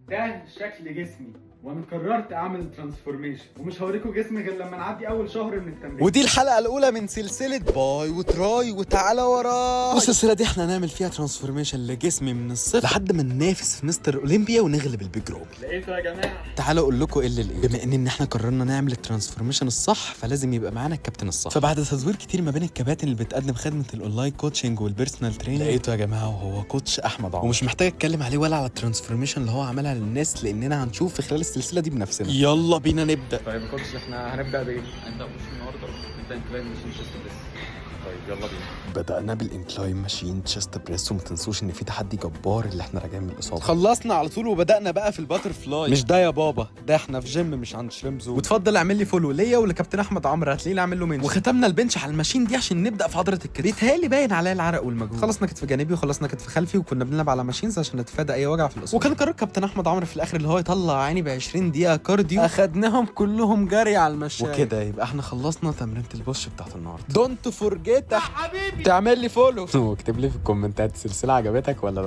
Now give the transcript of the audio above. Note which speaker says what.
Speaker 1: ده شكل جسمي، وانا قررت اعمل transformation، ومش هوريكم جسمي غير لما نعدي اول شهر من التمرين.
Speaker 2: ودي الحلقة الاولى من سلسلة bi و tri وتعالى وراي. والسلسله دي احنا هنعمل فيها transformation لجسمي من الصفر لحد ما ننافس في مستر اولمبيا ونغلب البيج روبي.
Speaker 1: لقيته يا جماعه.
Speaker 2: تعالوا اقول لكم ايه اللي لقيته. بما ان احنا قررنا نعمل ال transformation الصح، فلازم يبقى معانا الكابتن الصح. فبعد تدوير كتير ما بين الكباتن اللي بتقدم خدمة ال online coaching وال personal training، لقيته يا جماعه، وهو coach احمد عمرو. ومش محتاج اتكلم عليه ولا على ال transformation اللي هو عملها للناس، لاننا هنشوف في خلال السلسلة دي بنفسنا. يلا بينا نبدا.
Speaker 1: طيب يا coach، احنا هنبدا بايه؟
Speaker 3: هنبدا push النهارده، نبدا incline machine chest press.
Speaker 1: طيب يلا بينا.
Speaker 2: بدأنا بال incline machine chest press، وما تنسوش ان في تحدي جبار اللي احنا راجعين من الاصابه. خلصنا على طول وبدأنا بقى في ال butterfly. مش ده يا بابا، ده احنا في جيم مش عند شريمزو. وتفضل اعمل لي follow ليا ولكابتن احمد عمرو، هتلاقيني اعمل له mention. وختمنا ال bench على ال machine دي عشان نبدا في عضلة الكتف. بيتهيألي باين عليا العرق والمجهود. خلصنا كتف جانبي وخلصنا كتف خلفي، وكنا بنلعب على machines عشان نتفادى اي وجع في الاصابه. وكان قرار كابتن احمد عمرو في الاخر اللي هو يطلع عيني ب 20 دقيقة cardio، اخدناهم كلهم جري على المشاية. وكده يبقى احنا خلصنا تمرينه ال push بتاعت النهارده. don't forget يا حبيبي تعمل لي follow واكتب لي في الكومنتات السلسلة عجبتك ولا لا.